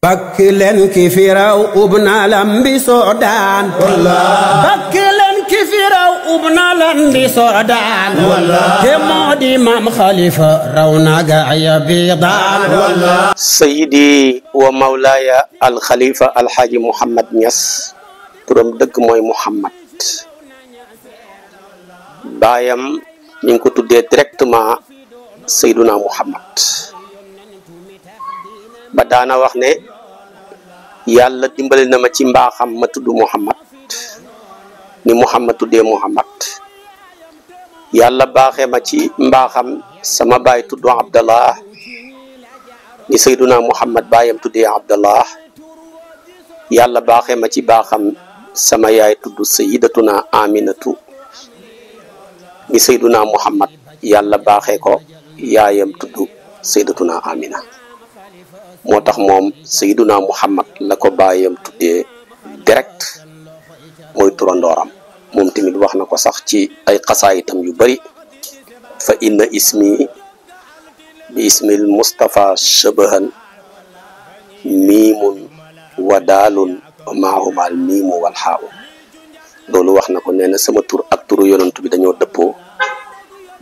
bakk leen ki fi raw ub na lambi soodaan bakk leen ki fi raw ub na lambi soodaan te moo di maam xalifa raw na gaaya bi daan sayyidi wa mawlaaya alxalifa alxaaji Mouhamed Niass turam dëgg mooy Mouhamed baayam ñu ngi ko tuddee directement Seyduna Mouhamed ba daana wax ne yàlla dimbali na ma ci mbaaxam ma tudd Mouhamed ni Mouhamed tuddee Mouhamed yàlla baaxee ma ci mbaaxam sama baay tudd Abdallah ni Seyduna Mouhamed baayam tuddee Abdallah yàlla baaxee ma ci baaxam sama yaay tudd Sayyidatuna Aminatu ni Seyduna Mouhamed yàlla baaxee ko yaayam tudd Sayyidatuna Amina moo tax moom Seyduna Mouhamed la ko baayam tuddee direct mooy turandooram moom tamit wax na ko sax ci ay xasaayitam yu bari fa inna ismi bi ismil Mustafa shabahan miimun wa daalun maahumal miimu wal xaawu loolu wax na ko nee na sama tur ak turu yonantu bi dañoo dëppoo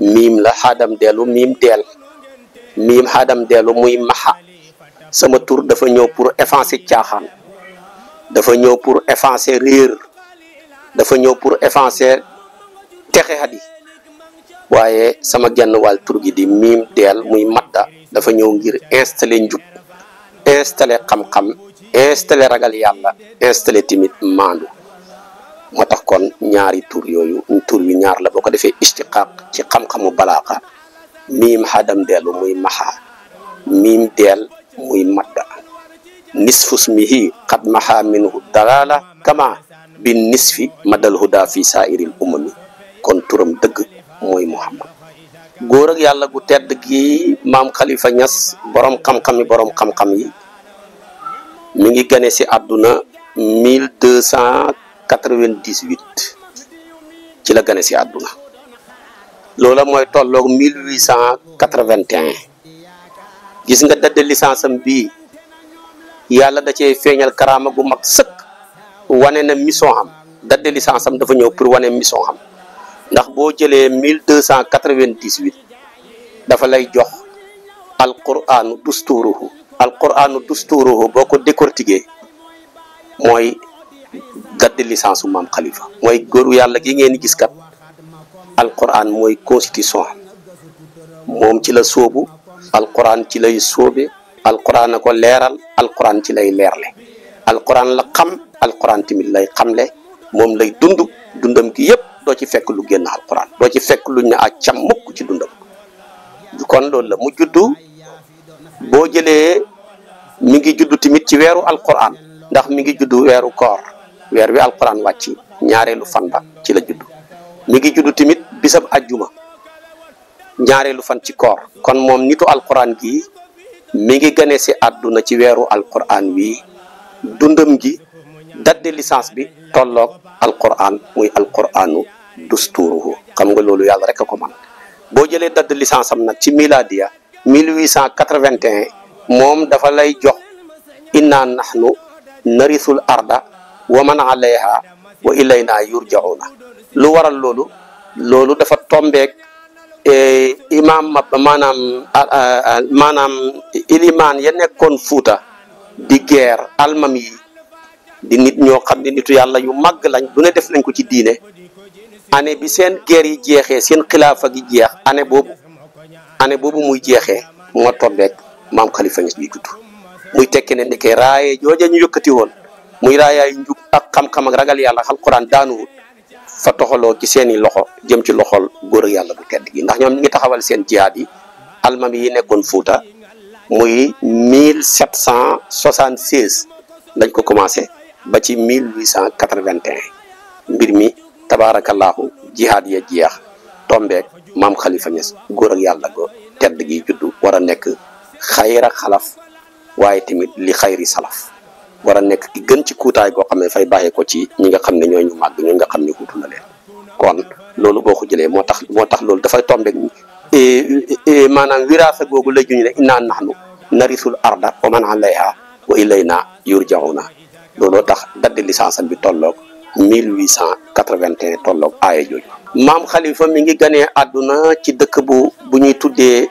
miim la xaadam dellu miim deel miim xaadam dellu muy maxa sama tur dafa ñëw pour effacer caaxaan dafa ñëw pour effacer réer dafa ñëw pour effacer texe xadi waaye sama genn wàll tur gi di miim deel muy madda dafa ñëw ngir installer njub installer xam-xam installer ragal yàlla installer timit maandu moo tax kon ñaari tur yooyu tur yu ñaar la boo ko defee istiqaaq ci xam-xamu balaaxa miim xadam deelu muy maxa miim deel muy madda nisfu smihi qad maha minhu dalala kama bin nisfi madal huda fi sairil umami kon turam dëgg mooy Mouhamed góor ak yàlla gu tedd gi maam Khalifa Niass borom xam-xam yi mi ngi gane si àdduna 1298 ci la gane si àdduna loola mooy tolloog 1881 gis nga date de licence am bii yàlla da cee feeñal karaama gu mag sëkk wane na mission am date de licence am dafa ñëw pour wane mission am ndax boo jëlee 1298 dafa lay jox alquranu dusturuhu boo ko décortiquer mooy date de licence u maam Khalifa mooy góoru yàlla gi ngeen gis kat alquran mooy constitution moom ci la sóobu alquran ci lay sóobe alquran a ko leeral alquran ci lay leerle alquran la xam alquran tamit lay xamle moom lay dundam gi yépp doo ci fekk lu génn alquran doo ci fekk luñ ne accam mukk ci dundam kon loolu la mu juddu boo jëlee mi ngi juddu tamit ci weeru alquran ndax mi ngi juddu weeru koor weer wi alquran wàcc ñaareelu fan ba ci la juddu mi ngi juddu tamit bisab ajjuma ñaareelu fan ci koor kon moom nitu alquran gi mi ngi gane si àdduna ci weeru alquran wi dundam gi date de licence bi tolloog alquran muy alquranu dusturuhu xam nga loolu yàlla rek a ko man boo jëlee date de licence am nag ci miladiya 1881 moom dafa lay jox inna nahnu narisul arda wa man alayha wa ilayna yurjauna lu waral loolu dafa tombeek maanaam ilimaan ya nekkoon Fuuta di guerre almam yi di nit ñoo xam ne nitu yàlla yu màgg lañ du ne def nañ ko ci diine année bi seen guerre yi jeexee seen xilaafa gi jeex année boobu muy jeexee moo tombeek maam Khalifa Niass bi judd muy tekki ne ndeke raaye jooja ñu yëkkati woon muy raayaay njub ak xam-xam ak ragal yàlla alquran daanuwut fa toxaloo ci seeni loxo jëm ci loxol góor ak yàlla bu tedd gi ndax ñoom ñi ngi taxawal seen jihaad yi almami yi nekkoon Fuuta muy 1776 lañ ko commencé ba ci 1881 mbir mi tabaarakallaahu jihaad ya jeex tombeek maam Khalifa Niass góor ak yàlla go tedd gi juddu war a nekk xayra xalaf waaye tamit li xayri salaf war a nekk ki gën ci kuutaay goo xam ne fay bàyyee ko ci ñi nga xam ne ñooñu màgg ñooñu nga xam ne wutu na leen kon loolu boo ko jëlee moo tax loolu dafay tombeek maanaam wiraasa googu la juñu ne innaa nahnu narisul arda wa man alayha wa ilayna yurjauna looloo tax date de licence am bi tolloog 1881 tolloog aaya jooju. maam Khalifa mi ngi ganee àdduna ci dëkk bu ñuy tuddee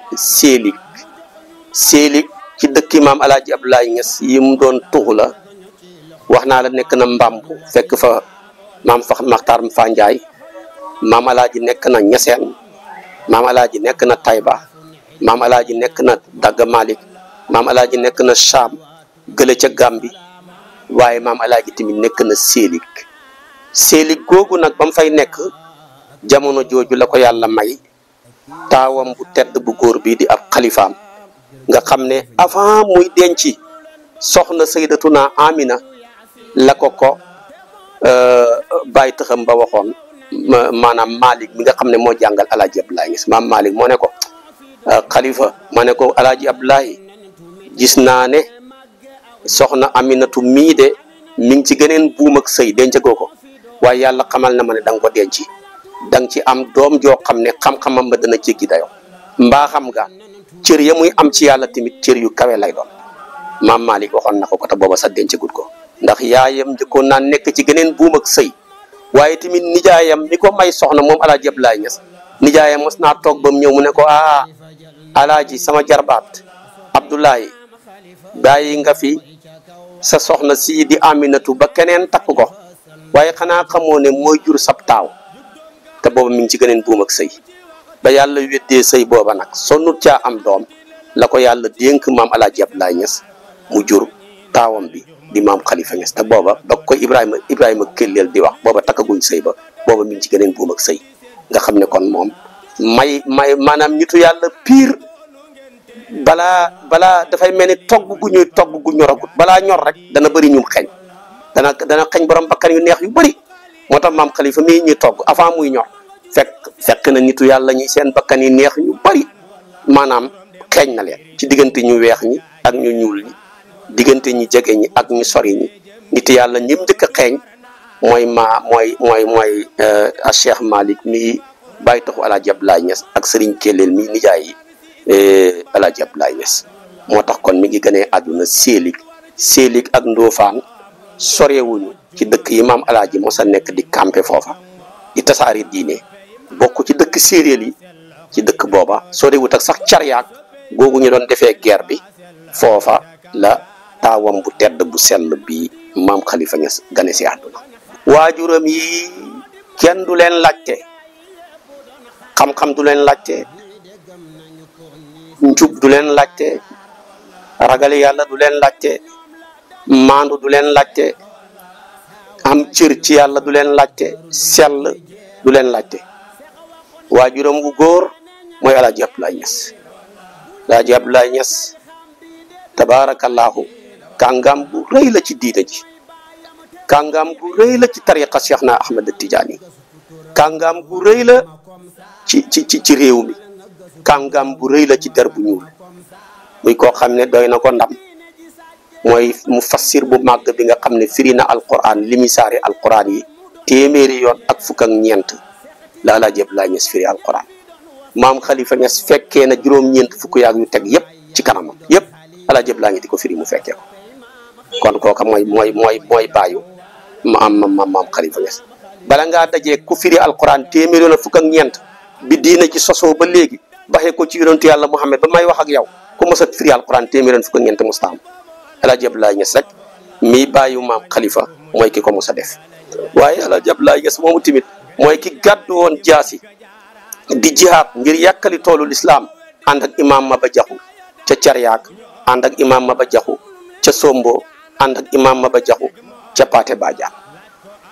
Sélig ci dëkki maam Alaaji Abdoulaye Niass yi mu doon tuxu la wax naa la nekk na Mbambu fekk fa maam fa Maxtaar Fa Njaay maam Alaaji nekk na Ñaseen maam Alaaji nekk na Tayba maam Alaaji nekk na Dagga Malik maam Alaaji nekk na Cham gële ca Gàmbi waaye maam Alaaji tamit nekk na Sélig googu nag ba mu fay nekk jamono jooju la ko yàlla may taawam bu tedd bu góor bii di ab xalifaam nga xam ne avant muy denc soxna Sayyidatuna Amina la ko bàyyi taxam ba waxoon maanaam Malik mi nga xam ne moo jàngal Alaaji Abdoulaye Niass maam Malik moo ne ko xalifa ma ne ko Alaaji Abdoulaye gis naa ne soxna Aminatu mii de mi ngi ci geneen buum ak sëy dencagoo ko waaye yàlla xamal na ma ne da nga ko denc da nga ci am doom joo xam ne xam-xamam ba dana jéggi dayo mbaa xam nga cër ya muy am ci yàlla tamit cër yu kawe lay doon maam Malik waxoon na ko te booba sax dencagut ko ndax yaayam njëkkoon naa nekk ci geneen buum ak sëy waaye tamit nijaayam mi ko may soxna moom Alaaji Abdoulaye Niass nijaayam mos naa toog ba mu ñëw mu ne ko Alaaji sama jarbaat Abdoulaye bàyyi nga fi sa soxna sii di Aminatu ba keneen takk ko waaye xanaa xamoo ne mooy jur sab taaw te booba mi ngi ci geneen buum ak sëy ba yàlla weddee sëy booba nag sonnut caa am doom la ko yàlla dénk maam Alaaji Abdoulaye Niass mu jur taawam bi di maam Khalifa Niass te booba ba ko Ibrahima Kelleel di wax booba takkaguñ sëy ba booba mi ngi ci geneen buum ak sëy nga xam ne kon moom may maanaam nitu yàlla pire balaa dafay mel ni togg gu ñoragut balaa ñor rek dana bëri ñum xeeñ dana xeeñ borom bakkan yu neex yu bëri moo tax maam Khalifa mii ñuy togg avant muy ñor fekk na nitu yàlla ñi seen bakkan yi neex ñu bëri maanaam xeeñ na leen ci diggante ñu weex ñi ak ñu ñuul ñi diggante ñi jege ñi ak ñu sori ñi nitu yàlla ñim njëkk a xeeñ mooy a Cheikh Malik mi bàyyi taxu Alaaji Abdoulaye Niass ak Serigne Kelleel mi nijaay yi Alaaji Abdoulaye Niass moo tax kon mi ngi gënee àdduna Sélig ak Ndofane sorewuñu ci dëkk yi maam Alaaji mosa nekk di campé foofa di tasaari diine bokk ci dëkk séeréer yi ci dëkk booba sorewut ak sax cariyaak googu ñu doon defee guerre bi foofa la taawam bu tedd bu sell bi maam Khalifa Niass gane si àdduna waajuram yi kenn du leen laajte xam-xam du leen laajte njub du leen laajte ragal yàlla du leen laajte maandu du leen laajte am cër ci yàlla du leen laajte sell du leen laajte waajuram bu góor mooy Alaaji Abdoulaye Niass Alaaji Abdoulaye Niass tabaarakallaahu kàngam bu rëy la ci diina ji kàngam bu rëy la ci tariqa Cheikh na Ahmed Tidiane kàngam bu rëy la ci réew mi kàngam bu rëy la ci der bu ñuul muy koo xam ne doy na ko ndam mooy mu fassir bu màgg bi nga xam ne firi na alquran limi saari alquran yi téeméeri yoon ak fukk ak ñeent la Alaaji Abdoulaye Niass firi alquran maam Khalifa Niass fekkee na juróom-ñeent fukk yaag yu teg yëpp ci kanamam yëpp Alaaji Abdoulaye Niass di ko firi mu fekkee ko kon kooka mooy bàyyu maam Khalifa Niass bala ngaa dajee ku firi alquran téeméeri yoon ak fukk ak ñeent bi diina ci sosoo ba léegi baxee ko ci yonentu yàlla Muhammad ba may wax ak yow ku mos a firi alquran téeméeri yoon fukk ak ñeent mustaam Alaaji Abdoulaye Niass rek mii bàyyu maam Khalifa mooy ki ko mos a def waaye Alaaji Abdoulaye Niass moomu tamit mooy ki gàddu woon jaasi di jihaad ngir yàkkali toolu lislaam ànd ak imam Maba Jaxu ca Cariak ànd ak imam Maba Jaxu ca Sombo ànd ak imam Maba Jaxu ca Paate Badiane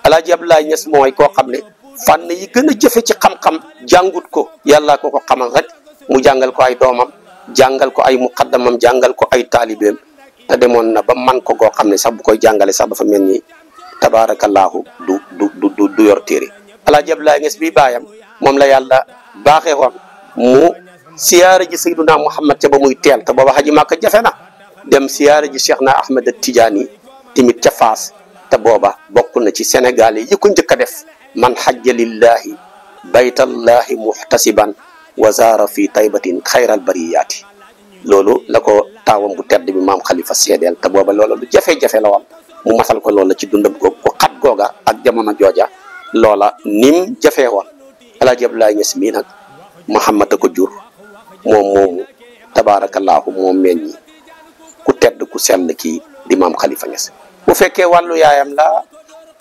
Alaaji Abdoulaye Niass mooy koo xam ne fànn yi gën a jëfe ci xam-xam jàngut ko yàlla ko xamal rek mu jàngal ko ay doomam jàngal ko ay muqaddamam jàngal ko ay taalibeem te demoon na ba man ko goo xam ne sax bu koy jàngale sax dafa mel ni tabaarakallaahu du yor téere Alaaji Abdoulaye Niass bi baayam moom la yàlla baaxee woon mu siyaara ji Sayyiduna Muhammad ca ba muy teel te booba xaji Màkka jafe na dem siyaara ji Cheikh na Ahmed Tidiane timit ca Faas te booba bokk na ci Sénégal yi ko njëkk a def man xajja lillahi baytallahi muhtasiban wa zaara fi taybatin xayral bariyaati loolu la ko taawam bu tedd bi maam Khalifa seedeel te booba loola lu jafe-jafe la woon mu matal ko loola ci dundam googu ko xat googa ak jamono jooja loola nim jafee woon Alaaji Abdoulaye Niass mii nag Muhammad a ko jur moom moomu tabaarakallaahu moom meññi ku tedd ku sell kii di maam Khalifa Niass. bu fekkee wàllu yaayam la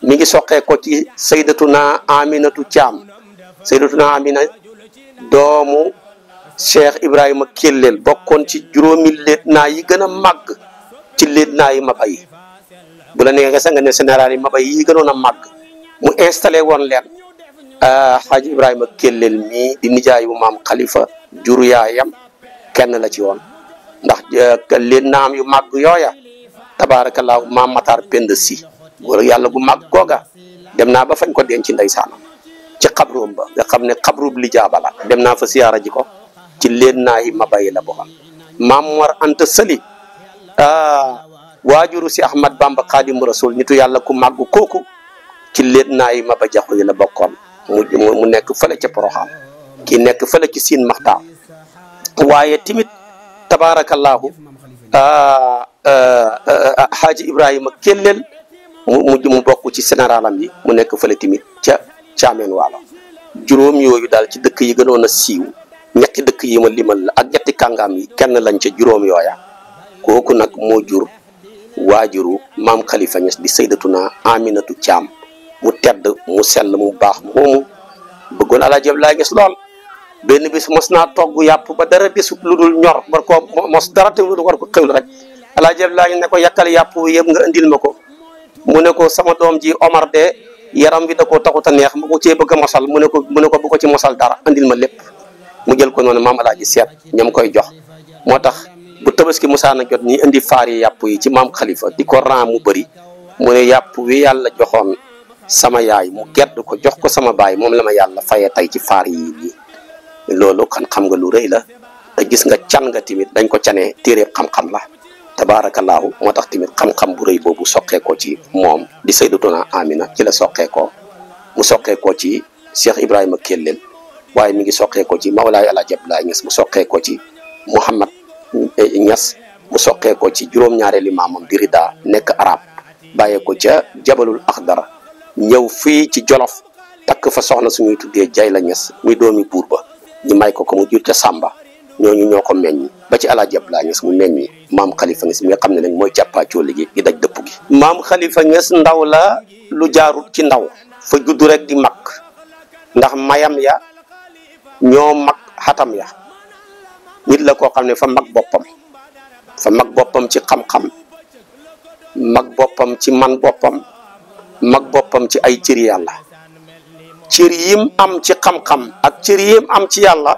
mi ngi soqee ko ci sayyidatuna Aminatu Thiam sayyidatuna Amina doomu Cheikh Ibrahima Kellel bokkoon ci juróomi lieutenant yi gën a màgg ci lieutenant yi Maba yi bu la neexee sax nga ne général yi Maba yi gënoon a màgg mu installé woon leen Hadj Ibrahima Kellel mii di nijaay bu maam Khalifa jur yaayam kenn la ci woon ndax lieutenant yu màgg yooya tabaarakallaahu maam Matar Pend Si góor yàlla gu màgg googa dem naa ba fañ ko denc ndeysaanam ci xabroom ba nga xam ne xabrub li jaaba la dem naa fa siyaara ji ko ci lieutenant yi Maba yi la bokkoon maam Mor Anta Sali waajuru si Ahmad Bamba Xaadim Rasul nitu yàlla ku màgg kooku ci lieutenant yi Maba Jaxu yi la bokkoon mu nekk fële ca Poroxaan kii nekk fële ci Siin Maxtaar waaye timit tabaarakallaahu Haaji Ibrahima Kellel mu bokk ci généralam yi mu nekk fële timit ca Caameen Waalo juróom yooyu daal ci dëkk yi gënoon a siiw ñetti dëkk yi ma limal la ak ñetti kàngaam yi kenn lañ ca juróom yooya kooku nag moo jur waajuru maam Khalifa Niass di sayyidatuna Aminatu Thiam mu tedd mu sell mu baax moomu bëggoon Alaaji Abdoulaye Niass lool benn bis mos naa togg yàpp ba dara desut lu dul ñor war ko mos dara te war ko xewlu rek Alaaji Abdoulaye ne ko yàkkal yàpp yëpp nga indil ma ko mu ne ko sama doom ji Omar de yaram bi da koo taxut a neex ma ko cee bëgg a mosal mu ne ko bu ko ci mosal dara andil ma lépp mu jël ko noonu maam Alaaji seet ñam koy jox moo tax bu tabaski musaana jot nii indi faar yi yàpp yi ci maam Khalifa di ko ran mu bëri mu ne yàpp wi yàlla joxoon sama yaay mu gedd ko jox ko sama baay moom la ma yàlla fayee tey ci faar yi nii loolu kan xam nga lu rëy la te gis nga can nga timit dañ ko canee téere xam-xam la tabaarakallaahu moo tax tamit xam-xam bu rëy boobu soqeekoo ci moom di sayyidatuna Amina ci la soqeekoo mu soqeekoo ci Cheikh Ibrahima Kellel waaye mi ngi soqeekoo ci Mawlaay Alaaji Abdoulaye Niass mu soqeekoo ci Mouhamad Niass mu soqeekoo ci juróom-ñaareeli maamam di Rida nekk arab bàyyee ko ca Jabalul Akhdar ñëw fii ci Jolof takk fa soxna suñuy tuddee Jayla Niass muy doomi buur ba ñu may ko mu jur ca Samba ñooñu ñoo ko meññi ba ci Alaaji Abdoulaye Niass mu meññi maam Khalifa Niass mi nga xam ne nag mooy càppaacoo liggéey di daj dëpp gi maam Khalifa Niass ndaw la lu jaarut ci ndaw fa judd rek di mag ndax mayam ya ñoo mag xatam ya nit la koo xam ne fa mag boppam ci xam-xam mag boppam ci man boppam mag boppam ci ay cër yàlla cër yim am ci xam-xam ak cër yim am ci yàlla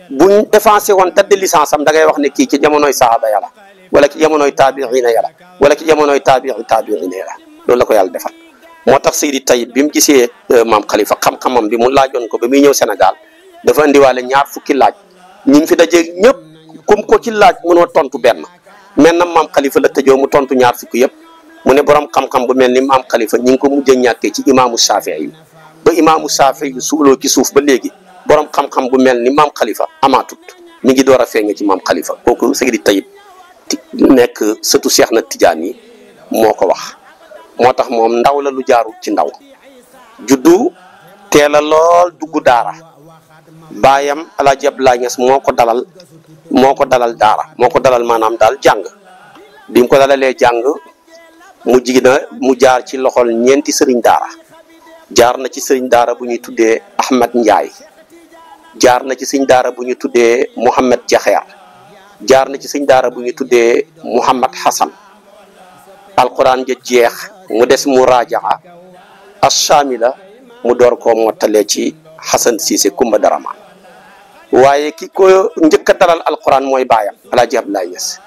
buñ défensé woon date de licence am da ngay wax ne kii ci jamonoy sahaaba yàlla wala ci jamonoy taabiina yàlla wala ci jamonoy taabiina yàlla loolu la ko yàlla defal moo tax Seydi Tayyib bi mu gisee maam Khalifa xam-xamam bi mu laajoon ko ba muy ñëw Sénégal dafa indiwaale ñaar fukki laaj ñi ngi fi dajeeg ñëpp kum ko ci laaj mënoo tontu benn mel na maam Khalifa la tëjoo mu tontu ñaar fukki yëpp mu ne borom xam-xam bu mel ni maam Khalifa ñi ngi ko mujj a ñàkkee ci imaamu Shafii yi ba imaamu Shafii yu suuloo ci suuf ba léegi borom xam-xam bu mel ni maam Khalifa amaatut mi ngi door a feeñe ci maam Khalifa kooku Seydi Tayyib nekk sëtu Cheikh na Tidiane yi moo ko wax moo tax moom ndaw la lu jaarut ci ndaw juddu teel a lool dugg daara baayam Alaaji Abdoulaye Niass moo ko dalal daara moo ko dalal maanaam daal jàng bi mu ko dalalee jàng mu jaar ci loxol ñeenti sëriñ daara jaar na ci sëriñ daara bu ñuy tuddee Ahmad Ndiaye jaar na ci sëriñ daara bu ñuy tuddee Mouhamed Jaxeer jaar na ci sëriñ daara bu ñuy tuddee Mouhamad Hassan alquran ja jeex mu des mu raajaa ashamila mu door koo mottalee ci Hassan Cissé Kumba Daraman waaye ki ko njëkk a dalal alquran mooy baayam Alaaji Abdoulaye Niass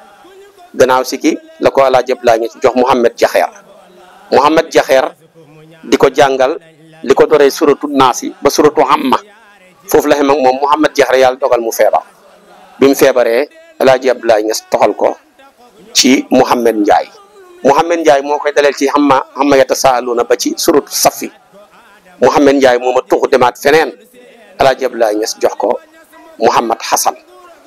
gannaaw si ki la ko Alaaji Abdoulaye Niass jox Mouhamed Jaxeer di ko jàngal li ko doree suratu naasi ba suratu Amma foofu la xem ak moom Mouhamed Jaxeer yàlla dogal mu feebar bi mu feebaree Alaaji Abdoulaye Niass toxal ko ci Mouhamed Ndiaye moo koy daleel ci Amma yatasaaluuna ba ci suratu Safi Mouhamed Ndiaye mooma tuxu demaat feneen Alaaji Abdoulaye Niass jox ko Mouhamad Hassan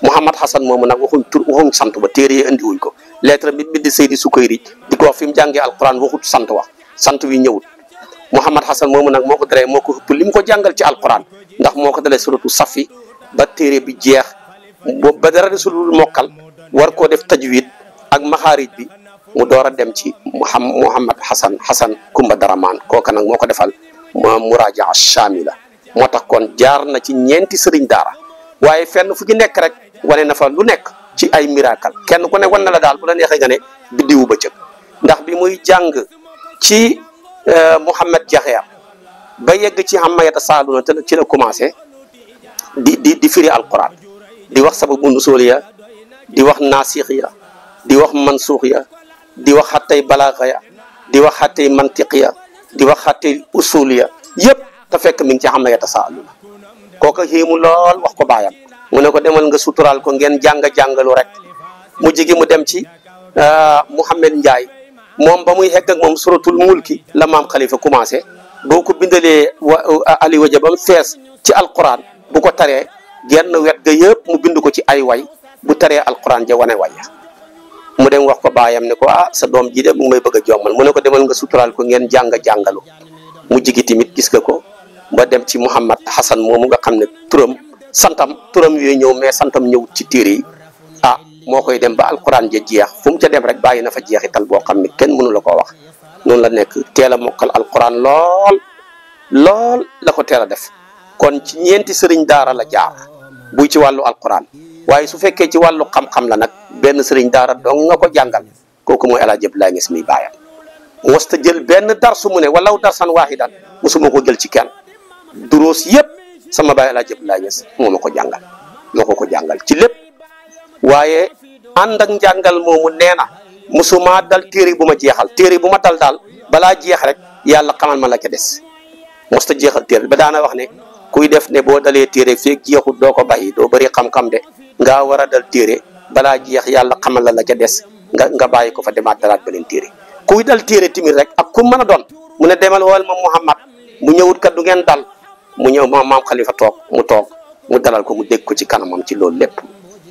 Mouhamad Hassan moomu nag waxuñ tur waxuñ sant ba téere yi andi wuñ ko lettre bi bind Seydi Sukayri di ko wax fi mu jàngee alquran waxut sant wax sant wi ñëwut Mouhamad Hassan moomu nag moo ko daree moo ko ëpp li mu ko jàngal ci alquran ndax moo ko dalee suratu safi ba téere bi jeex boobu ba dara desul mokkal war koo def tajwid ak maxaarij bi mu door a dem ci Mouhamad Hassan Kumba Daraman kooka nag moo ko defal murajaa shamila moo tax kon jaar na ci ñeenti sëriñ daara waaye fenn fu ci nekk rek wane na fa lu nekk ci ay miracle kenn ku ne wan na la daal bu la neexee nga ne biddiwu bëccëg ndax bi muy jàng ci Mouhamed Jaxeer ba yegg ci amma yatasaaluna te ci la commencé di firi alquran di wax sababu nusuul ya di wax naasix ya di wax mansuux ya di wax xattay balaaxa ya di wax xattay mantiq ya di wax xattay usul ya yëpp te fekk mi ngi ci amma yatasaaluna kooka xiimu lool wax ko baayam mu ne ko demal nga suturaal ko ngeen jàngalu rek mu jigi mu dem ci Mouhamed Ndiaye moom ba muy xegg ak moom suratul mulki la maam Khalifa commencé boo ko bindalee Ali Waja ba mu fees ci alquran bu ko taree genn wet ga yëpp mu bind ko ci ay way bu taree alquran ja wane way mu dem wax ko baayam ne ko sa doom ji de mu ngi may bëgg a jommal mu ne ko demal nga suturaal ko ngeen jàngalu mu jigi tamit gis nga ko ba dem ci Mouhamad Hassan moomu nga xam ne turam yooyu ñëw mais santam ñëw ci téere yi moo koy dem ba alquran ja jeex fu mu ca dem rek bàyyi na fa jeexital boo xam ne kenn mënu la koo wax noonu la nekk teel a mokkal alquran lool la ko teel a def kon ci ñeenti sëriñ daara la jaar buy ci wàllu alquran waaye su fekkee ci wàllu xam-xam la nag benn sëriñ daara dong nga ko jàngal kooku mooy El Hadj Abdoulaye Niass mi baayam mosta jël benn darsu mu ne walaw darsan waahidan mosuma ko jël ci kenn duroos yëpp sama baay El Hadj Abdoulaye Niass moo ma ko jàngal moo ko jàngal ci lépp waaye ànd ak njàngal moomu nee na mosuma dal téere bu ma jeexal téere bu ma dal daal balaa jeex rek yàlla xamal ma la ca des mosta jeexal téere ba daana wax ne kuy def ne boo dalee téere feeg jeexut doo ko bàyyi doo bëri xam-xam de ngaa war a dal téere balaa jeex yàlla xamal la ca des nga bàyyi ko fa demaat dalaat beneen téere kuy dal téere timit rek ak ku mën a doon mu ne demal wool ma Mouhamad mu ñëwut kat du ngeen dal mu ñëw maam Khalifa toog mu dalal ko mu dégg ko ci kanamam ci loolu lépp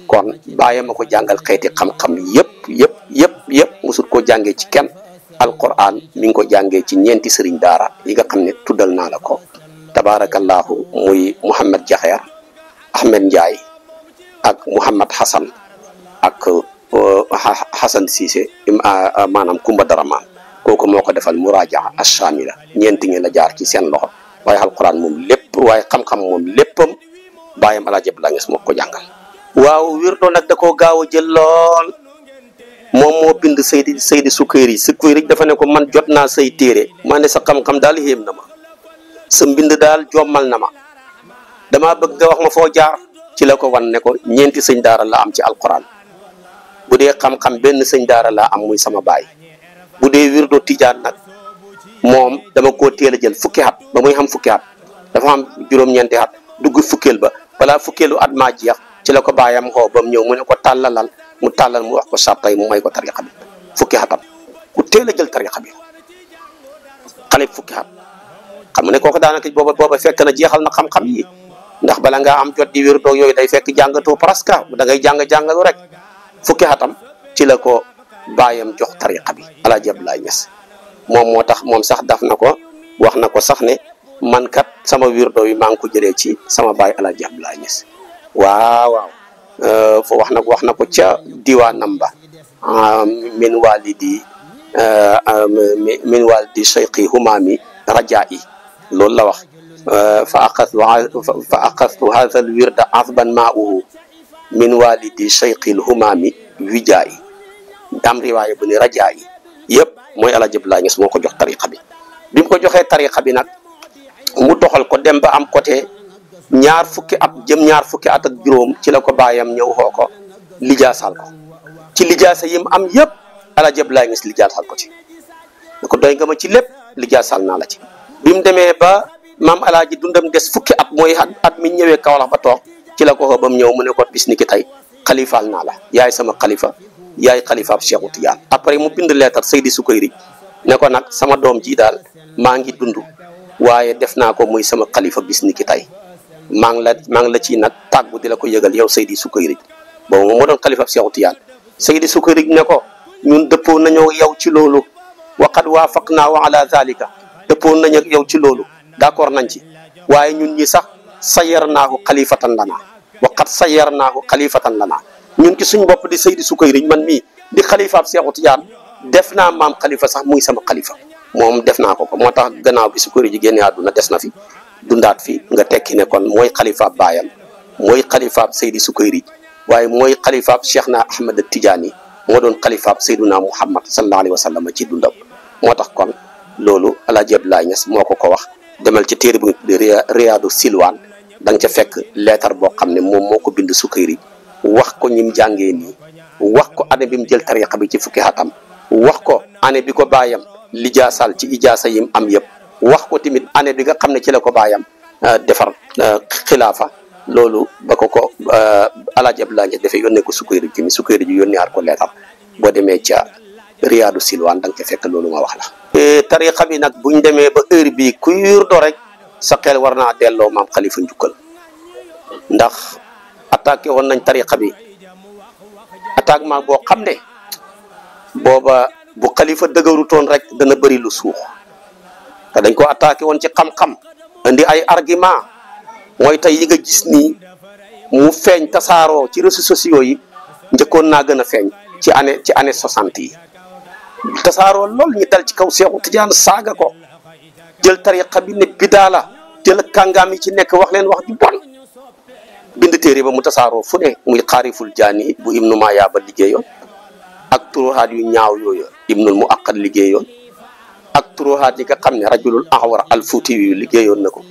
kon bàyyi ma ko jàngal xeeti xam-xam yëpp musut koo jàngee ci kenn alquran mi ngi ko jàngee ci ñeenti sëriñ daara yi nga xam ne tuddal naa la ko tabarakallahu muy Mouhamed Jaxeer Ahmed Ndiaye ak Mouhamad Hassan ak Hassan Cissé maanaam Kumba Daraman kooku moo ko defal murajaa ashamila ñeenti ñi la jaar ci seen loxo waaye alquran moom lépp waaye xam-xam moom léppam bàyyam El Hadj Abdoulaye Niass moo ko jàngal waaw wirdo nag da koo gaaw a jël lool moom moo bind Seydi Sukayri dafa ne ko man jot naa say téere maa ne sa xam-xam daal yéem na ma sa mbind daal jommal na ma damaa bëgg nga wax ma foo jaar ci la ko wan ne ko ñeenti sëñ daara la am ci alquran bu dee xam-xam benn sëñ daara laa am muy sama baay bu dee wirdo tijaan nag moom dama koo teel a jël fukki at ba muy xam fukki at dafa am juróom-ñeenti at dugg fukkeel ba balaa fukkeelu at maa jeex ci la ko baayam xoo ba mu ñëw mu ne ko tàllalal mu tàllal mu wax ko sartay mu may ko tariqa bi fukki atam ku teel a jël tariqa bi xale fukki at xam nga ne kooku daanaka booba fekk na jeexal na xam-xam yi ndax bala ngaa am jot di wér doog yooyu day fekk jàngatoo presque da ngay jàngalu rek fukki atam ci la ko baayam jox tariqa bi El Hadj Abdoulaye Niass moom moo tax moom sax daf na ko wax na ko sax ne man kat sama wirdo yi maa ngi ko jëlee ci sama baay El Hadj Abdoulaye Niass waaw fo wax na ko ca diwaanam ba min walidi cheikhi humami rajai loolu la wax fa aqastu hadha al wirda azban ma'uhu min walidi cheikhi al humami wijai dam riwaaya bu ni rajai yëpp mooy El Hadj Abdoulaye Niass moo ko jox tariqa bi bi mu ko joxee tariqa bi nag mu doxal ko dem ba am côté ñaar fukki at ak juróom ci la ko baayam ñëw xoo ko lijaasal ko ci lijaasa yi mu am yëpp El Hadj Abdoulaye Niass lijaasal ko ci ne ko doy nga ma ci lépp lijaasal naa la ci bi mu demee ba maam alaaji dundam des fukki at mooy at mi ñëwee Kaolack ba toog ci la ko xoo ba mu ñëw mu ne ko bis ni ki tey xalifaal naa la yaay sama xalifa yaay xalifaab Cheikhu Tijaan après mu bind leetar Seydi Sukayri ne ko nag sama doom ji daal maa ngi dund waaye def naa ko muy sama xalifa bis ni ki tey maa ngi la ci nag tàggu di la ko yëgal yow Seydi Sukayri boobu moo doon xalifa Seexu Tijaan Seydi Sukayri ne ko ñun dëppoo nañoo yow ci loolu waqad waafaqnaa wa ala zalika dëppoo nañ ak yow ci loolu d'accord nañ ci waaye ñun ñi sax sayyarnaahu xalifatan lanaa waqad sayyarnaahu xalifatan lanaa ñun ci suñ bopp di Seydi Sukayri man mii di xalifaab Seexu Tijaan def naa maam xalifa sax muy sama xalifa moom def naa ko moo tax gannaaw bi Sukayri ji génne àdduna des na fi dundaat fi nga tekki ne kon mooy xalifaab baayam mooy xalifaab Seydi Sukayri waaye mooy xalifaab Cheikh na Ahmad Tijaani moo doon xalifaab Seyduna Muhammad sallallahu alayhi wa sallam ci dundam moo tax kon loolu Alaaji Abdoulaye Niass moo ko wax demal ci téere bu Riyaadu Silwaan da nga ca fekk leetar boo xam ne moom moo ko bind Sukayri wax ko ñim jàngee nii wax ko année bi mu jël tariqa bi ci fukki atam wax ko année bi ko baayam lijaasal ci ijaasa yim am yëpp wax ko tamit année bi nga xam ne ci la ko baayam defar xilaafa loolu ba ko Alaaji Abdoulaye Niass dafay yónnee ko Sukayri ji Sukayri ji yónnee aat ko leetar boo demee ca Riyaadu Silwaan da nga ca fekk loolu ma wax la. tariqa bi nag buñ demee ba heure bii ku yurdo rek sa xel war naa delloo maam Khalifa njukkal ndax attaqué woon nañ tariqa bi attaquement boo xam ne booba bu Khalifa dëgërutoon rek dana bëri lu suux te dañ ko attaqué woon ci xam-xam indi ay argument mooy tey yi nga gis nii mu feeñ tasaaroo ci réseaux sociaux yi njëkkoon naa gën a feeñ ci année 60 yi tasaaroo lool ñu dal ci kaw Seexu Tijaan saaga ko jël tariqa bi ne bidaa la jël kàngaam yi ci nekk wax leen wax ju bon bind téere ba mu tasaaroo fu ne muy xaariful jaani bu ibnu Mayaaba liggéeyoon ak turuhaat yu ñaaw yooyu ibnul Muaqqad liggéeyoon ak turuhaat yi nga xam ne rajulul ahwar al fuuti yu liggéeyoon na ko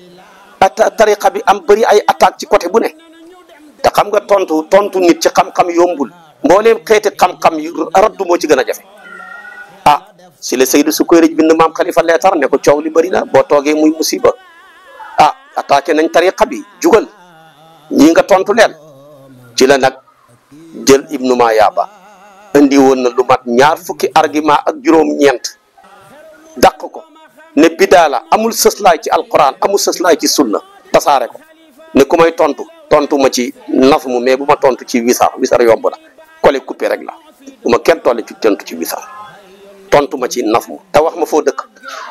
tariqa bi am bëri ay attaque ci côté bu ne te xam nga tontu nit ci xam-xam yombul mbooleem xeeti xam-xam yu raddu moo ci gën a jafe si la Seydi Sukayri bind maam Khalifa leetar ne ko coow li bëri na boo toogee muy musiba attaqué nañ tariqa bi jugal ñii nga tontu leen ci la nag jël ibnu Mayaaba indi woon na lu mat 2 fukki argument ak juróom-ñeent dàq ko ne bidaa la amul sëslaay ci alquran amul sëslaay ci sunna tasaare ko ne ku may tontu ma ci nafmu mais bu ma tontu ci wisar yomb na collé coupé rek la bu ma kenn tolle ci tontu ci wisar tontu ma ci nafmu te wax ma foo dëkk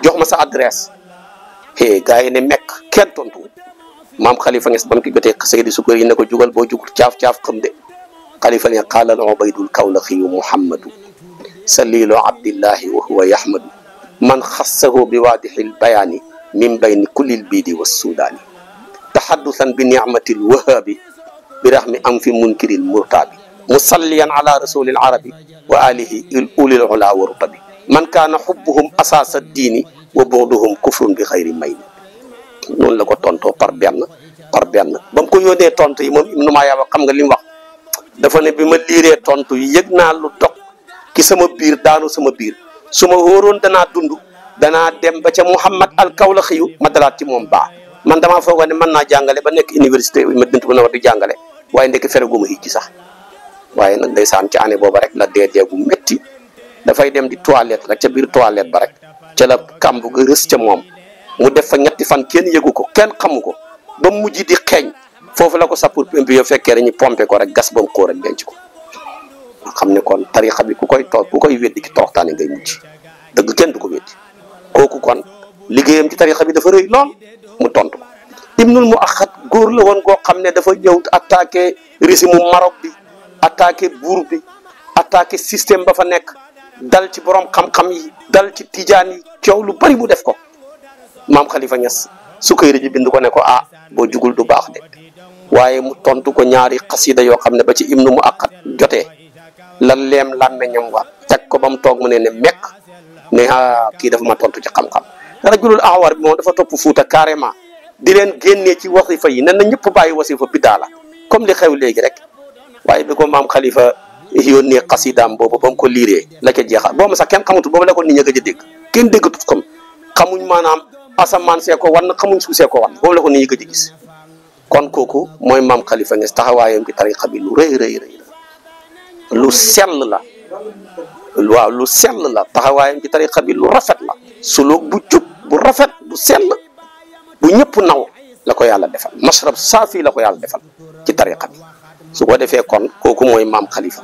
jox ma sa adresse gars yi ne mekk kenn tontu maam Khalifa Niass ba mu ki jotee Seydi Sukayri ne ko jugal boo jugul caaf xam de Khalifa ne qaala Ubaydul Kawlaxiyu Muhammadu salilu abdillahi wa huwa yahmadu man xassahu bi waadixil bayaani min bayni kullil biidi wa suudaani tahaddusan bi nicmatil wahaabi bi raxmi am fi munkiril murtaabi musalliyan ala rasulil arabi wa alihi ulil ula wa rutabi man kaana xubbuhum asaasa diini wa buxduhum kufrun bi xayri mayni noonu la ko tontoo par benn ba mu ko yónnee tontu yi moom Ibnu Mayaaba xam nga li mu wax dafa ne bi ma liiree tontu yi yëg naa lu dog ki sama biir daanu sama biir su ma wóoroon danaa dund danaa dem ba ca Muhammad al Kawlaxiyu ma dalaat ci moom baax man damaa foog ne mën naa jàngale ba nekk université Madinatu Munawwara di jàngale waaye ndekk fere gu ma hijji sax waaye nag ndeysaan ci année booba rek la dee gu métti dafay dem di toilette rek ca biir toilette ba rek ca la kàmb ga rës ca moom mu def fa 3 fan kenn yëgu ko kenn xamu ko ba mujj di xeeñ foofu la ko sapeur-pompier fekkee dañuy pompé ko rek gas ba mu xóor rek denc ko nga xam ne kon tariqa bi ku koy weddi ci toroxtaane ngay mujj dëgg kenn du ko weddi kooku kon liggéeyam ci tariqa bi dafa rëy lool mu tontu ko Ibnul Muaqqad góor la woon koo xam ne dafa ñëw attaqué régime mu Maroc bi attaqué buur bi attaqué système ba fa nekk dal ci borom xam-xam yi dal ci tijaan yi coow lu bari mu def ko maam Khalifa Niass Sukayri ji bind ko ne ko boo jugul du baax de waaye mu tontu ko ñaari xasida yoo xam ne ba ci Ibnu Muaqqad jotee la leem làmmeñam wa teg ko ba mu toog mu ne mekk ne kii dafa ma tontu ci xam-xam rajulul ahwar bi moom dafa topp Fuuta carrément di leen génnee ci wasifa yi nen na ñëpp bàyyi wasifa biddaa la comme li xew léegi rek waaye bi ko maam Khalifa yónnee xasidaam boobu ba mu ko liiree la ca jeexal boobu sax kenn xamutul boobu la ko nit ñi gëj a dégg kenn déggatut comme xamuñ maanaam asamaan see ko wan xamuñ suuf see ko wan boobu la ko nit ñi gëj a gis kon kooku mooy maam Khalifa Niass taxawaayam ci tariqa bi lu rëy lu sell la waaw lu sell la taxawaayam ci tariqa bi lu rafet la suluk bu jub bu rafet bu sell bu ñëpp naw la ko yàlla defal mashrab saafi la ko yàlla defal ci tariqa bi su ko defee kon kooku mooy maam Khalifa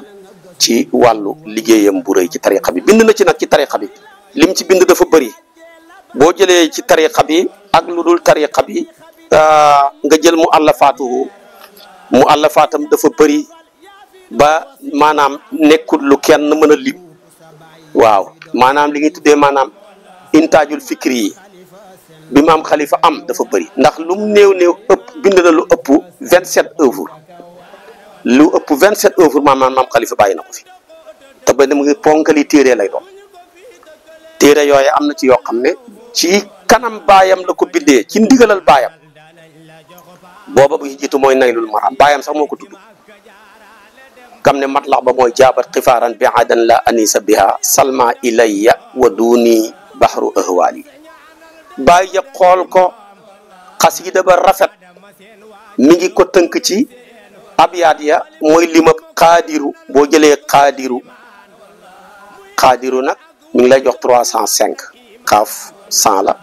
ci wàllu liggéeyam bu rëy ci tariqa bi bind na ci nag ci tariqa bi lim ci bind dafa bëri boo jëlee ci tariqa bi ak lu dul tariqa bi nga jël mu àllafaatam dafa bëri ba maanaam nekkul lu kenn mën a lim waaw maanaam li ñuy tuddee maanaam intaajul fikri yi bi maam Khalifa am dafa bëri ndax lu mu néew ëpp bind na lu ëpp 27 œuvres lu ëpp 27 œuvres maam Khalifa bàyyi na ko fi te ba mu ngi ponkali téere lay doon téere yooyu am na ci yoo xam ne ci kanam baayam la ko bindee ci ndigalal baayam booba bu jiitu mooy naylul maram baayam sax moo ko tudd kam ne matlax ba mooy jaabat xifaaran bi adan la anisa biha salma ilayya wa duni bahru ahwali baay ja xool ko xasida ba rafet mi ngi ko tënk ci abyaat ya mooy limab xaadiru boo jëlee xaadiru nag mi ngi lay jox 305 xaaf 100 la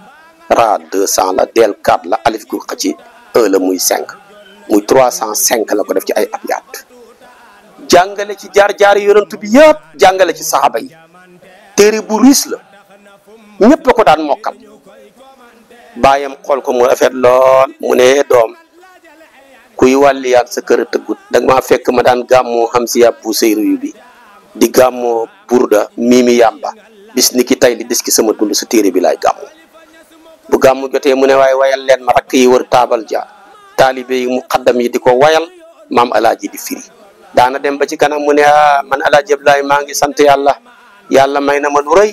ra 200 la del 4 la alif gu xëcc 1 la muy 5 muy 305 la ko def ci ay abyaat jàngale ci jaar-jaari yonent bi yëpp jàngale ci saxaaba yi téere bu riis la ñëpp a ko daan mokkal baayam xool ko mu rafet lool mu ne doom kuy wàlli ak sa kër a tëggut da nga maa fekk ma daan gàmmoo xam si yàpp bu seyru yu bi di gàmmoo burda miimi yàmba bis ni ki tey li des ki sama dund sa téere bi laay gàmmu bu gàmmu jotee mu ne waaye wayal leen ma rakk yi wër taabal ja taalibe yi mu xaddam yi di ko wayal maam alaaji di firi daana dem ba ci kanam mu ne man alaaji Abdoulaye maa ngi sant yàlla may na ma lu rëy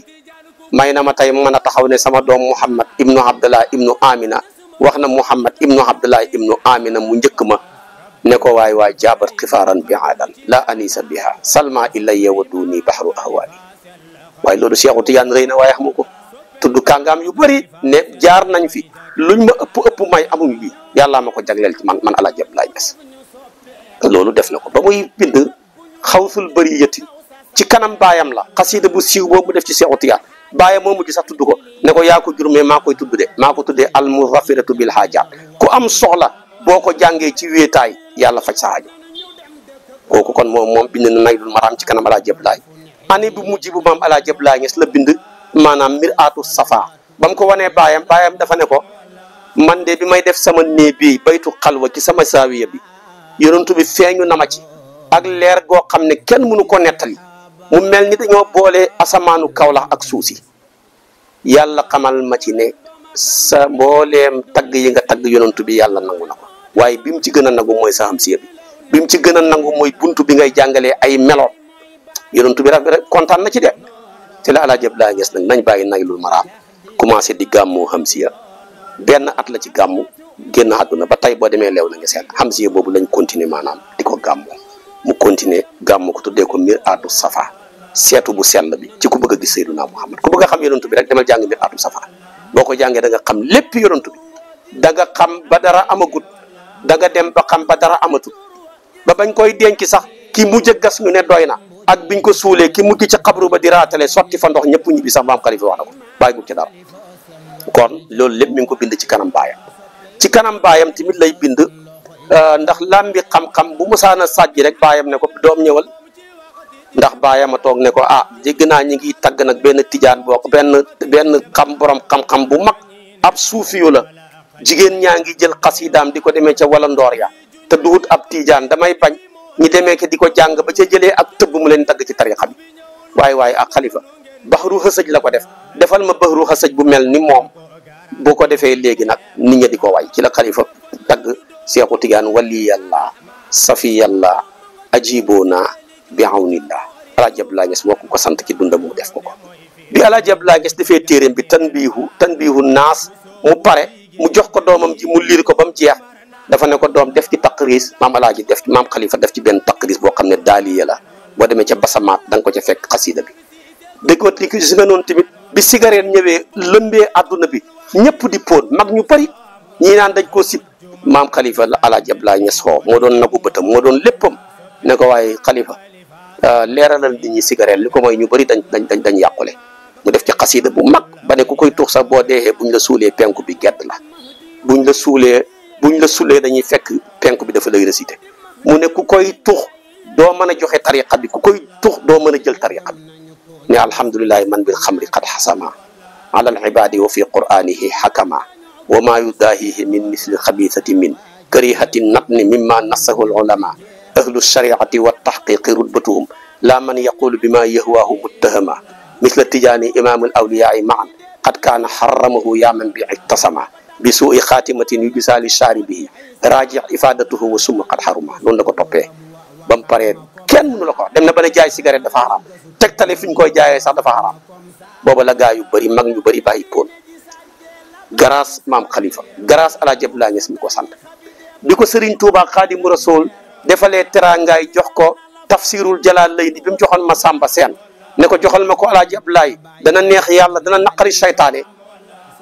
may na ma tey mën a taxaw ne sama doom Muhammad ibnu Abdallah ibnu Amina wax na Muhammad ibnu Abdallah ibnu Amina mu njëkk ma ne ko waay jaabat xifaaran bi aadan la anisa biha salma ilayya wa duni bahru ahwali waaye loolu Cheikhu Tidiane rëy na waaye xamu ko tudd kàngaam yu bëri ne jaar nañ fi luñ ma ëpp may amuñ bi yàllaa ma ko jagleel ci man alaaji Abdoulaye Niass loolu def na ko ba muy bind xawsul bëri yëtti ci kanam baayam la xasida bu siiw boobu mu def ci Cheikhu Tidiane baayam moo mujj sax tudd ko ne ko yaa ko jur mais maa koy tudd de maa ko tuddee al muzafiratu bil haajaat ku am soxla boo ko jàngee ci wéetaay yàlla faj sa aajo kooku kon moom bind na naylul maram ci kanam alaaji Abdoulaye année bu mujj bu maam alaaji Abdoulaye Niass la bind maanaam mir'atu safa ba mu ko wanee baayam dafa ne ko man de bi may def sama néeg bi baytu xalwa ci sama saawiya bi yonentu bi feeñu na ma ci ak leer goo xam ne kenn mënu ko nettali mu mel ni dañoo boole asamaanu Kawlax ak suuf si yàlla xamal ma ci ne sa mbooleem tagg yi nga tagg yonentu bi yàlla nangu na ko waaye bi mu ci gën a nangu mooy sa hamsiya bi mu ci gën a nangu mooy buntu bi ngay jàngalee ay melo yonentu bi rek kontaan na ci de te la alaaji Abdoulaye Niass nag nañ bàyyi naylul maraam commencé di gàmmoo hamsiya benn at la ci gàmmu génn àdduna ba tey boo demee leew na nga seet hamsiya boobu lañ continuer maanaam di ko gàmmoo mu continuer gàmmu ko tuddee ko mir'atu safa seetu bu sell bi ci ku bëgg a gis Seydina Muhammad ku bëgg a xam yonentu bi rek demal jàng mir'atu safa boo ko jàngee da nga xam lépp yonentu bi da nga xam ba dara amagut da nga dem ba xam ba dara amatut ba bañ koy denc sax ki mujj a gas ñu ne doy na ak biñ ko suulee ki mujj ci xabru ba di raatale sotti fa ndox ñëpp ñibbi sax maam Khalifa wax na ko bàyyi ci dara kon loolu lépp mi ngi ko bind ci kanam baayam ci kanam baayam tamit lay bind ndax lambi xam-xam bu musaana sàjji rek baayam ne ko doom ñëwal ndax baayam a toog ne ko dégg naa ñi ngi tagg nag benn tijaan boo benn borom xam-xam bu mag ab suufiyu la jigéen ñaa ngi jël xasidaam di ko demee ca wala ndoor ya te duhut ab tijaan damay bañ ñi demee ke di ko jàng ba ca jëlee ak tëbb mu leen tagg ci tarixa bi waaye ak Khalifa baxru xësëj la ko defal ma baxru xësëj bu mel ni moom boo ko defee léegi nag nit ñi di ko way ci la Khalifa tagg Seexu Tijaan waliyallah safiyallah ajibona bi awnillah alaaji Abdoulaye Niass moo ko sant ci dundam mu def ko bi alaaji Abdoulaye Niass defee téeréem bi tanbihu naas mu pare mu jox ko doomam ji mu liir ko ba mu jeex dafa ne ko doom def ci taqris maam alaaji maam Khalifa def ci benn taqris boo xam ne daaliya la boo demee ca basamaat da nga ko ca fekk xasida bi déggoot li gis nga noonu tamit bi cigarette ñëwee lëmbee àdduna bi ñëpp di póon mag ñu bari ñii naan dañ koo sib maam Khalifa la alaaji Abdoulaye Niass xoo moo doon nagu bëtam moo doon léppam ne ko waaye Khalifa leeralal nit ñi cigarette li ko mooy ñu bëri dañ yàqule mu def ci xasida bu mag ba ne ku koy tuux sax boo deexee buñ la suulee penku bi gedd la buñ la suulee dañuy fekk penku bi dafa lay récité mu ne ku koy tux doo mën a joxe tariqa bi ku koy tux doo mën a jël tariqa bi ne alhamdulillahi man bil xamri qad xasama ala al ibadi wa fi qur'anihi xakama wa ma yudahihi min misli xabisati min karihati natni mimma nassahu al ulama ahlu shariati wa tahqiqi rutbatuhum la man yaqulu bima yahwahu muttahama misla tijaani imam al awliyai maan qad kaana xaramahu yaa man bi ittasama bi suui xaatimatin yu bisaali shaaribihi raji ifadatuhu wa summa qad xaruma noonu la ko toppee ba mu paree kenn mënu la ko wax dem na ba ne jaay cigarette dafa xaraam tegtale fi ñu koy jaayee sax dafa xaraam booba la gaa yu bëri mag ñu bëri bàyyi poon grâce maam Khalifa grâce Alaaji Abdoulaye Niass mi ko sant bi ko Serigne Touba Xaadimu Rasuul defalee teraangaay jox ko tafsirul Jalaalayni bi mu joxoon ma Samba Seen ne ko joxal ma ko Alaaji Abdoulaye dana neex yàlla dana naqari saytaane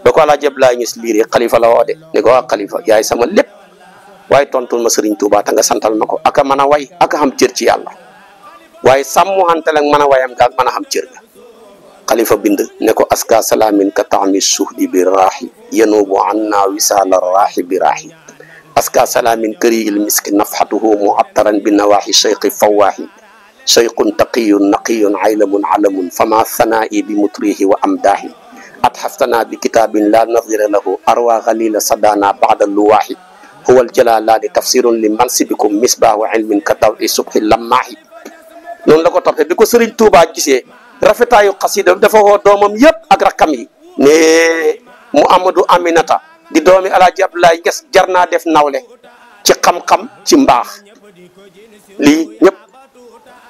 ba ko Alaaji Abdoulaye Niass liiree Khalifa la woo de ne ko waa Khalifa yaay sama lépp waaye tontul ma Serigne Touba ta nga santal ma ko aka mën a way aka xam cër ci yàlla waaye sàmmuhantal ak mën a wayam ga ak mën a xam cër ga Khalifa bind ne ko aska salaamin ka taami suhdi bi raaxi yanuubu anna wisaala raaxi bi raaxi aska salaamin kariyil miski nafxatuhu muattaran bi nawaaxi cheikhi fawaaxi cheikhun taqiyun naqiyun aylamun alamun fama sanaa'i bi mutrihi wa amdaahi atxaftana bi kitaabin la nadira lahu arwa galila sadana baada luwaaxi huwa aljalalaani tafsirun li mansibikum misbaahu ilmin ka dawi subhi lammaahi noonu la ko toppee bi ko Serigne Touba gisee rafetaayu xasida dafa woo doomam yëpp ak rakkam yi ne Muhammadu Aminata di doomi Alaaji Abdoulaye Niass jar naa def nawle ci xam-xam ci mbaax lii ñëpp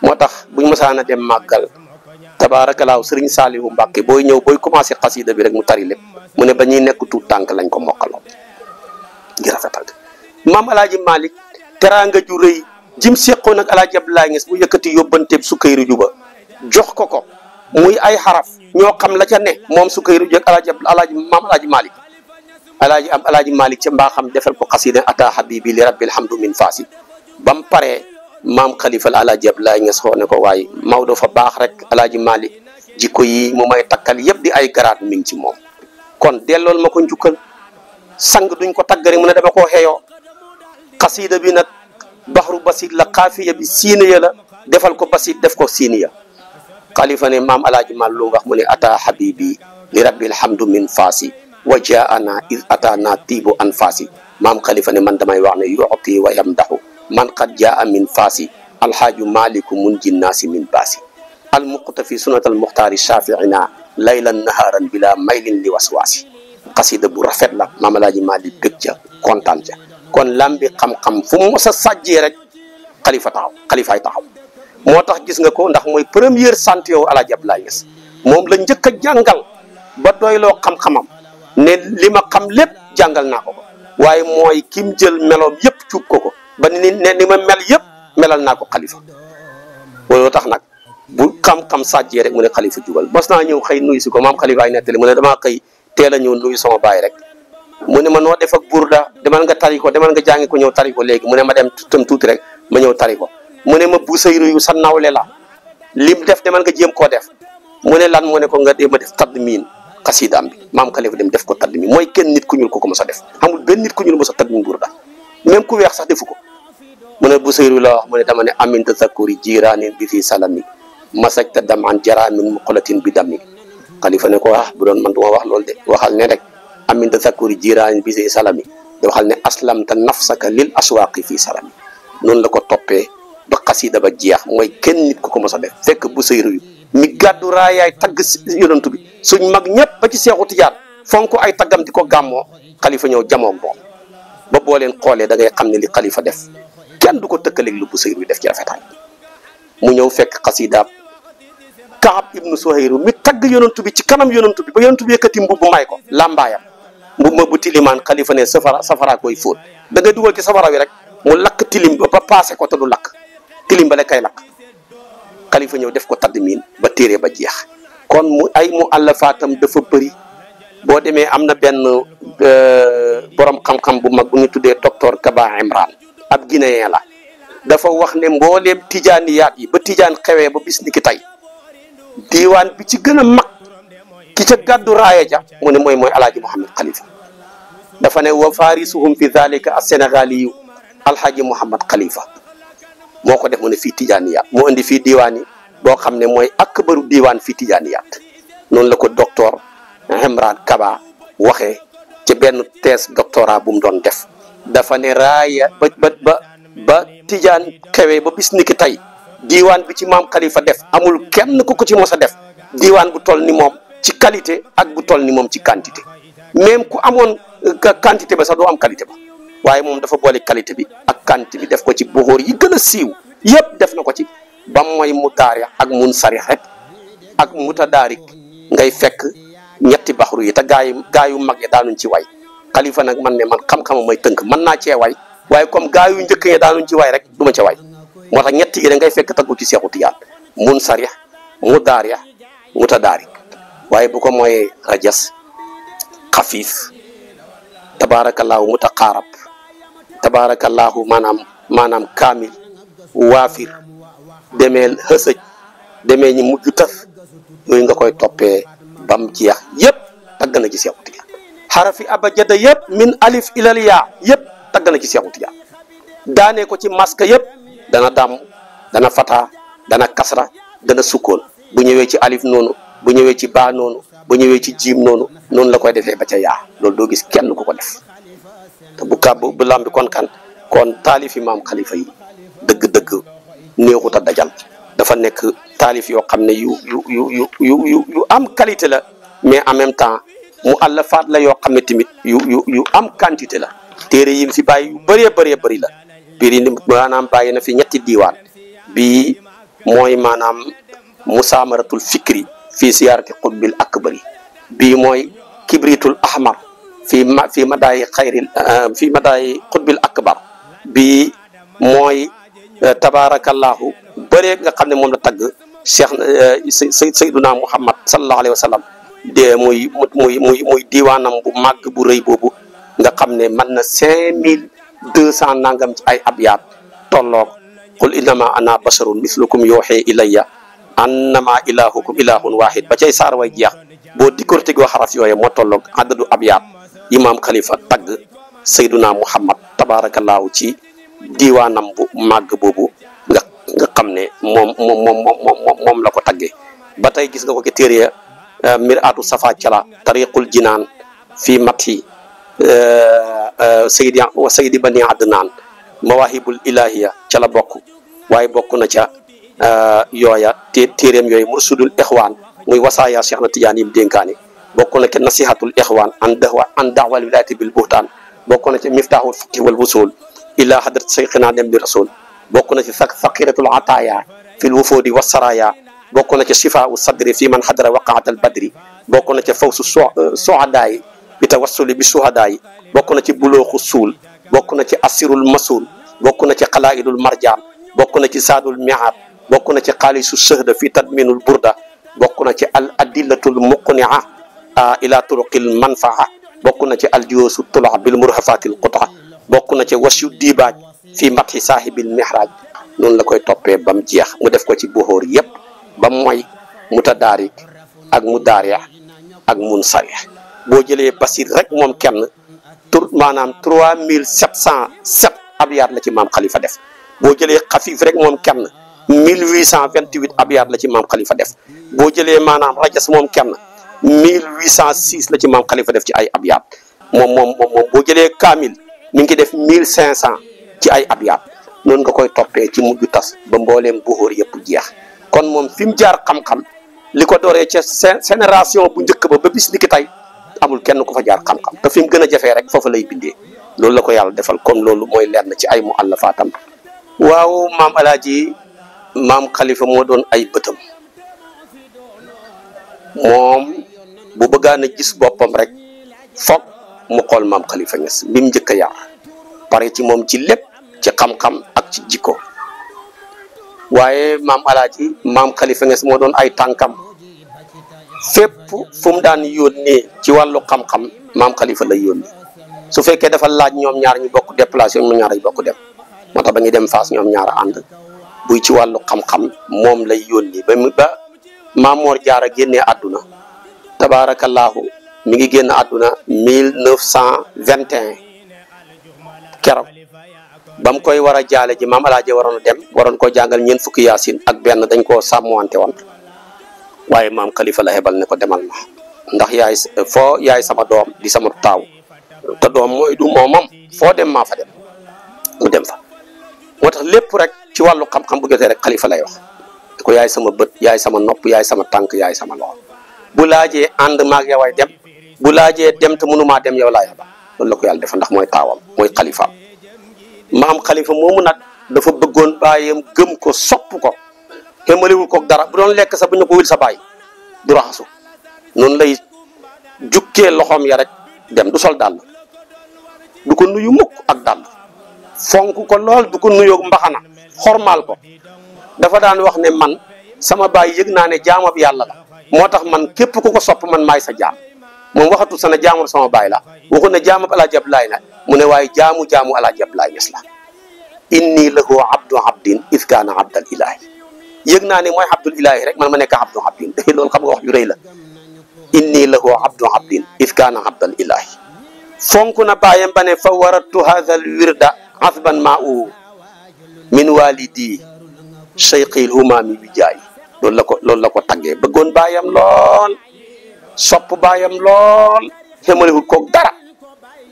moo tax buñ mësaan a dem màggal tabaarakalaaw Serigne Saliou Mbacke booy ñëw booy commencé xasida bi rek mu tari lépp mu ne ba ñuy nekk tuut tànk lañ ko mokkaloo ngi rafetal maam Alaaji Malick teraanga ju rëy jim seqoon ak Alaaji Abdoulaye Niass bu yëkkati yóbbanteeb Sukayru juba jox ko muy ay xaraf ñoo xam la ca ne moom Sukayru ju ak maam Alaaji Malick Alaaji Malick ca mbaaxam defal ko xasida ata habibi li rabbil hamdu min faasi ba mu paree maam Khalifa Alaaji Abdoulaye Niass xoo ne ko waaye Maodo fa baax rek Alaaji Malick jikko yi mu may takkal yëpp di ay garaat mi ngi ci moom kon dellool ma ko njukkal sang duñ ko taggari mu ne dama koo xeeyoo xasida bi nag baxru basit la xaafiya bi siiniya la defal ko basit def ko siiniya Khalifa ne maam Alaaji Mal lu wax mu ne ata habibi li rabbil hamdu min faasi wa jaana iz atana tiibu an faasi maam Khalifa ne man damay wax ne yuti wa yamdaxu man qad jaa min faasi alhaaju maliku mun jinnaasi min baasi almuqtafi sunat almuxtaari shafiina laylan naharan bila maylin li waswaasi xasida bu rafet la maam Alaaji Malick bëgg ca kontaan ca kon lambi xam-xam fu mu mos a sàjjee rek xalifaay taxaw moo tax gis nga ko ndax mooy première sant yow Alaaji Abdoulaye Niass moom la njëkk a jàngal ba doyloo xam-xamam ne li ma xam lépp jàngal naa ko waaye mooy kim jël meloom yëpp cuub ko ba ni ma mel yëpp melal naa ko xalifa loolu tax nag bu xam-xam sàjjee rek mu ne xalifa jubal bos naa ñëw xëy nuyu si ko maam xalifaay nettali mu ne damaa xëy teel a ñëw nuyu sama baay rek mu ne ma noo def ak burda demal nga tari ko demal nga jàngi ko ñëw tari ko léegi mu ne ma dem tam tuuti rek ma ñëw tari ko mu ne ma bu sayru yu sa nawle la lim def demal nga jéem koo def mu ne lan mu ne ko nga dem a def tadmin xasidaam bi maam Khalifa dem def ko tadmin mooy kenn nit ku ñuul ko mos a def amul benn nit ku ñuul mos a tadmin burda même ku weex sax defu ko mu ne bu sayru la wax mu ne dama ne amin tazakuri jiraanin bi fi salami masajta dam an jaramin muqalatin bi dami Khalifa ne ko bu doon man duma wax loolu de waxal ne rek amin tazakuri jiraanin bi fi salami da waxal ne aslamta nafsaka lil aswaqi fi salami noonu la ko toppee ba xasida ba jeex mooy kenn nit ku ko mos a def fekk bu sayru yu mi gàddu raayaay tagg yonantu bi suñ mag ñëpp ba ci Seexu Tijaan fonk ay taggam di ko gàmmoo Khalifa ñëw jamoog moom ba boo leen xoolee da ngay xam ne li Khalifa def kenn du ko tëkkaleeg lu bu sayru yu def ci rafetaay mu ñëw fekk xasidaab Kaab ibnu Suhayru mi tagg yonantu bi ci kanam yonantu bi ba yonantu bi yëkkati mbubb may ko làmbaayam mbubb ma bu tilimaan Khalifa ne safara koy fóot da ngay dugal ci safara wi rek mu lakk tilim ba passé ko te du lakk tilim ba la kay lakk Khalifa ñëw def ko tadmin ba téere ba jeex kon mu ay mu àllafaatam dafa bëri boo demee am na benn borom xam-xam bu mag bu ñu tuddee docteur Kaba Imran ab guinéen la dafa wax ne mbooleem tijaaniyaat yi ba tijaan xewee ba bis ni ki tey diiwaan bi ci gën a mag ki ca gàddu raaya ja mu ne mooy Alaaji Mouhamed Khalifa dafa ne wa farisuhum fi dhalika as-sénégaliyu alhaaji Mouhamed Khalifa moo ko def mu ne fii tijaaniyaat moo indi fii diwaan yi boo xam ne mooy akbaru diwaan fii tijaaniyaat noonu la ko docteur Imran Kaba waxee ci benn thèse doctorat bu mu doon def dafa ne raaya ba tijaan xewee ba bis ni ki tey diwaan bi ci maam Khalifa def amul kenn ku ko ci mos a def diwaan bu toll ni moom ci qualité ak bu toll ni moom ci quantité même ku amoon quantité ba sax doo am qualité ba waaye moom dafa boole qualité bi ak quantité bi def ko ci buxóor yi gën a siiw yëpp def na ko ci ba mooy mu daarix ak mun sarix rek ak mutadaarik ngay fekk ñetti baxru yi te gaa yu mag yi daanuñ ci way Khalifa nag man ne man xam-xama may tënk mën naa cee way waaye comme gaa yu njëkk yi daanuñ ci way rek du ma ca way moo tax ñetti yi da ngay fekk taggu ci Seexu Tijaan mun sarix mu daarix mutadaarik waaye bu ko mooyee rajas xafiif tabaarakallaahu mutaqaarab tabaarakallaahu maanaam kaamil waafir demeel xësëj demee ñi mujj tëf yooyu nga koy toppee bam jeex yëpp tagg na ci Seexu Tijaan xarafi abajada yëpp min alif ilal yaa yëpp tagg na ci Seexu Tijaan daanee ko ci maska yëpp dana dàmm dana fata dana kasra dana sukkoon bu ñëwee ci alif noonu bu ñëwee ci baa noonu bu ñëwee ci jiim noonu la koy defee ba ca yaa loolu doo gis kenn ku ko def te bu lambi kon taalifi maam Khalifa yi dëgg-dëgg néexut a dajal dafa nekk taalif yoo xam ne yu am qualité la mais en même temps mu àllafaat la yoo xam ne tamit yu am quantité la téere yi fi bàyyi yu bëree bëri la biir yi maanaam bàyyi na fi ñetti diiwaan bii mooy maanaam musaamaratul fikri fii siyaarati qutbil akbari bii mooy kibritul ahmar fii madaayi xayril fii madaayi qutbil akbar bii mooy tabarakallahu bëree nga xam ne moom la tagg cheikh sayduna muhammad sallallahu alayhi wa sallam de muy diwaanam bu màgg bu rëy boobu nga xam ne mën na 5200 nangam ci ay abyaat tolloog qul innama ana basharun mislukum yooxee ilayya annama ilahukum ilahun wahid ba cay saar way jeex boo décortiquer xaraf yooye moo tolloog adadu abyaat imam Khalifa tagg sayduna muhammad tabarakallahu ci diwaanam bu màgg boobu nga xam ne moom la ko taggee ba tey gis nga ko ci téere mir'atu safa cala tariqul jinaan fii mati saydi bani adnaan mawahibul ilahiya ca la bokk waaye bokk na ca yooya téeréem yooyu mursudul ixwaan muy wasaaya Cheikh na Tijaan yi mu dénkaane bokk na ca nasihatul ixwaan an da'wal wilayati bil buhtaan bokk na ca miftahul fiqhi wal wusul ila hadrat sayxina dem bi rasul bokk na ci faqiratul ataaya fil wufudi wasaraya bokk na ci shifaau sadri fi man hadara waqaat al badri bokk na ca fawsu sohadaay bi tawassuli bi suhadaay bokk na ci bulooxu suul bokk na ci asirul masul bokk na ci xalaidul marjaan bokk na ci saadul mihaat bokk na ci xaalisu sëhda fi tadminul burda bokk na ci al adillatul muqnia ila turuqil manfaa bokk na ci al jiyoosu tula bil murhafatil quta bokk na ci wasyu diibaaj fii matxi saahibil mihraaj noonu la koy toppee ba mu jeex mu def ko ci buxóor yëpp ba mooy mutadaarik ak mudaarix ak munsarix boo jëlee basir rek moom kenn maanaam 3707 abyaat la ci maam Khalifa def boo jëlee xafiif rek moom kenn 1828 abyaat la ci maam Khalifa def boo jëlee maanaam rajas moom kenn 1806 la ci maam Khalifa def ci ay abyaat moom boo jëlee kaamil mi ngi def 1500 ci ay abyaat noonu nga koy toppee ci mujj tas ba mbooleem buxóor yëpp jeex kon moom fi mu jaar xam-xam li ko dooree ca génération bu njëkk ba bis ni ki tey amul kenn ku fa jaar xam-xam te fi mu gën a jafee rek foofu lay bindee loolu la ko yàlla defal kon loolu mooy leer na ci ay muallafaatam waaw maam alaaji maam Khalifa moo doon ay bëtam moom bu bëggaan a gis boppam rek foog mu xool maam Khalifa Niass bi mu njëkk a yar pare ci moom ci lépp ci xam-xam ak ci jikko waaye maam alaaji maam Khalifa Niass moo doon ay tànkam fépp fu mu daan yónnee ci wàllu xam-xam maam Khalifa lay yónnee su fekkee dafa laaj ñoom ñaar ñu bokk déplacé ñoom ñaar ñu bokk dem moo tax ba ñuy dem Fass ñoom ñaar a ànd buy ci wàllu xam-xam moom lay yónnee ba Maamoor Jaara génnee àdduna tabaarakallaahu mi ngi génn àdduna 1921 keroog ba mu koy war a jaale ji maam alaaji waroon dem waroon koo jàngal ñeent fukki yaasin ak benn dañ koo sàmmwante woon waaye maam Khalifa la hebal ne ko demal ma ndax yaay sama doom di sama taaw te doom mooy du moomam foo dem maa fa dem mu dem fa moo tax lépp rek ci wàllu xam-xam bu jotee rek Khalifa lay wax ko yaay sama bët yaay sama nopp yaay sama tànk yaay sama loxo bu laajee ànd maag yow ay dem bu laajee dem te mënumaa dem yow laa yebal loolu la ko yàlla defa ndax mooy taawam mooy Khalifa maam Khalifa moomu nag dafa bëggoon baayam gëm ko sopp ko xémaliwul ko dara bu doon lekk sa bu ñu ko wil sa baay du raxasu noonu lay jukkee loxoom ya rek dem du sol dàll du ko nuyu mukk ak dàll fonk ko lool du ko nuyoo mbaxana xormaal ko dafa daan wax ne man sama baay yëg naa ne jaamab yàlla la moo tax man képp ku ko sopp man maay sa jaam moom waxatu sa ne jaamab sama baay la waxu ne jaamab Alaaji Abdoulaye la mu ne waaye jaamu Alaaji Abdoulaye Niass la inni lahu abdu abdin if kaana abdal ilahi yëg naa ne mooy abdul ilahi rek man ma nekk abdu abdin loolu xam nga wax ju rëy la inni lahu abdu abdin if kaana abdal ilahi fonk na baayam ba ne fa waratu hadha al wirda asban ma u min walidi cheyqil humami bi jaay loolu la ko taggee bëggoon baayam lool sopp baayam lool xémalewul ko dara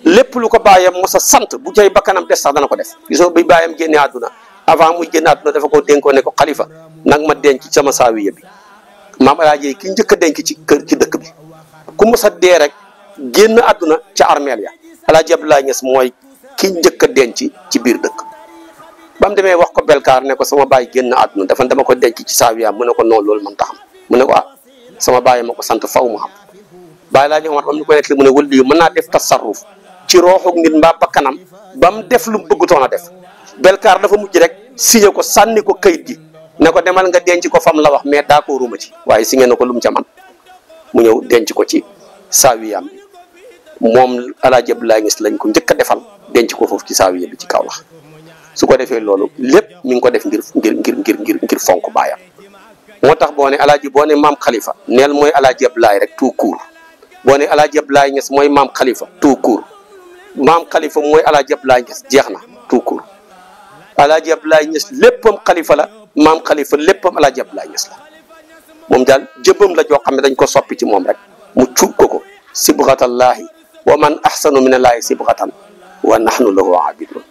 lépp lu ko baayam mos a sant bu jay bakkanam des sax dana ko def gisoo bi baayam génne àdduna avant muy génne àdduna dafa ko dénkoo ne ko Khalifa nag ma denc sama saawiya bi maam alaaji ki njëkk a denc ci kër ci dëkk bi ku mos a dee rek génn àdduna ca armeel ya Alaaji Abdoulaye Niass mooy ki njëkk a denc ci biir dëkk ba mu demee wax ko belkaar ne ko sama baay génn àdduna dafa dama ko denc ci saawiya mu ne ko noonu loolu man taxam mu ne ko sama baay ma ko sant faw mu xam bàyyi laa ñëwaat ba mu ko nekk mu ne wëlli yu mën naa def tasarruf ci rooxug nit mbaa bakkanam ba mu def lu mu bëggutoon a def belkaar dafa mujj rek signé ko sànni ko kayit gi ne ko demal nga denc ko fam la wax mais d'accorduma ci waaye signé na ko lu mu ca man mu ñëw denc ko ci saawiyam bi moom Alaaji Abdoulaye Niass lañ ko njëkk a defal denc ko foofu ci saawiya bi ci kaw la su ko defee loolu lépp mi ngi ko def ngir fonk baayam moo tax boo ne alaaji boo ne maam Khalifa neel mooy Alaaji Abdoulaye rek tout court boo ne Alaaji Abdoulaye Niass mooy maam Khalifa tout court maam Khalifa mooy Alaaji Abdoulaye Niass jeex na tout court Alaaji Abdoulaye Niass léppam Khalifa la maam Khalifa léppam Alaaji Abdoulaye Niass la moom daal jëbbam la joo xam ne dañ ko soppi ci moom rek mu cuub ko sibghatallaahi wa man ahsanu minallaahi sibghatan wa nahnu lahu abidun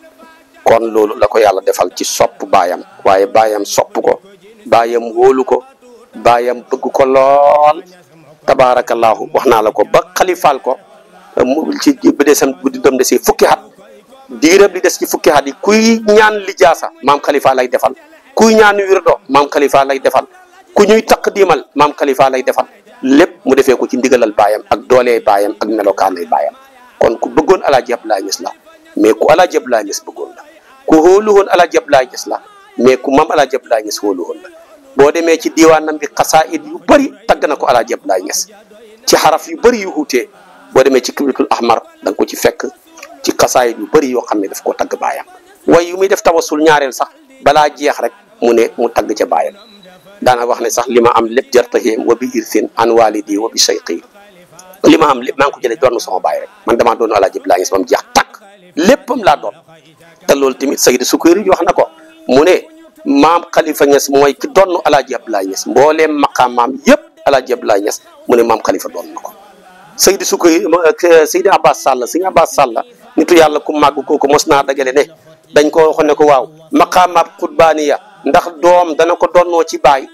kon loolu la ko yàlla defal ci sopp baayam waaye baayam sopp ko baayam wóolu ko baayam bëgg ko lool tabaarakallaahu wax naa la ko ba xalifaal ko mu ci bu desam bu di dem desee fukki at diirab li des ci fukki at yi kuy ñaan lijaasa maam Khalifa lay defal kuy ñaan wirdo maam Khalifa lay defal ku ñuy taqdimal maam Khalifa lay defal lépp mu defee ko ci ndigalal baayam ak doolee baayam ak melokaanay baayam kon ku bëggoon Alaaji Abdoulaye Niass la mais ku Alaaji Abdoulaye Niass bëggoon la ku hóolu woon Alaaji Abdoulaye Niass la mais ku maam Alaaji Abdoulaye Niass hóolu woon la boo demee ci diwaanam bi xasaayid yu bëri tagg na ko Alaaji Abdoulaye Niass ci xaraf yu bëri yu wuutee boo demee ci kibritul ahmar da nga ko ci fekk ci xasaayid yu bëri yoo xam ne daf koo tagg baayam way yu muy def tawasul ñaareel sax balaa jeex rek mu ne mu tagg ca baayam daana wax ne sax li ma am lépp jartaheem wa bi irsin an walidi wa bi shayqi li ma am lépp maa ngi ko jëlee doon sama baay rek man damaa doon Alaaji Abdoulaye Niass ba mu jeex tàkk léppam laa doon te loolu tamit Sayid Sukayri wax na ko mu ne maam Khalifa Niass mooy ki doon Alaaji Abdoulaye Niass mbooleem maqaamaam yëpp Alaaji Abdoulaye Niass mu ne maam Khalifa doon na ko Sayid Sukayri Seydi Abbas Sall Seydi Abbas Sall nitu yàlla ku màgg kooku mos naa dagale ne dañ ko waxoon ne ko waaw maqaamaab xutbaaniya ndax doom dana ko donnoo ci baay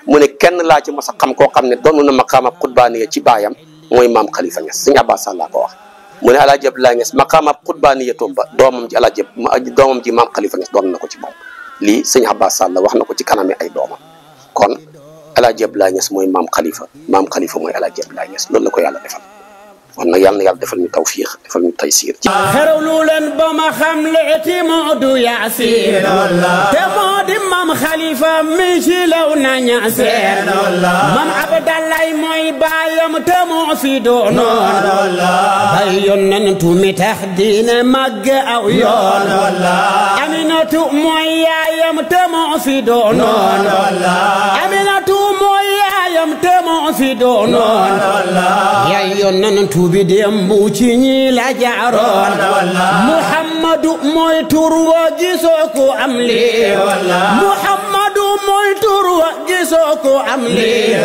mu ne kenn laa ci mos a xam koo xam ne donn na maqaamaab xutbaaniya ci baayam mooy maam Khalifa Niass Seydi Abbas Sall ko wax mu ne Alaaji Abdoulaye Niass maqaamaab xutbaaniya toom ba doomam ji maam Khalifa Niass doon na ko ci moom lii Seydi Abbas Sall wax na ko ci kaname ay doomam kon Alaaji Abdoulaye Niass mooy maam Khalifa mooy Alaaji Abdoulaye Niass loolu la ko yàlla defal kon nag yàlla na yàlla defal ñu tawfiix defal ñu taysiir xerawlu leen ba ma xam leeti Moodu Yaasiin te moo di maam Khalifa mi ci law na ñaaseen maam Abdalaay mooy baayam te moo fi doonoon bay yonentu mi tax diine màgg aw yoon Aminatu mooy yaayam te moo fi doonoon Aminatu mooy yaayam baayam te moo fi doonoon yaay yoon tuubi démb ci ñi la jaaroon Muhammadu mooy tur wa gisoo ko am lii Muhammadu mooy tur wa gisoo ko am lii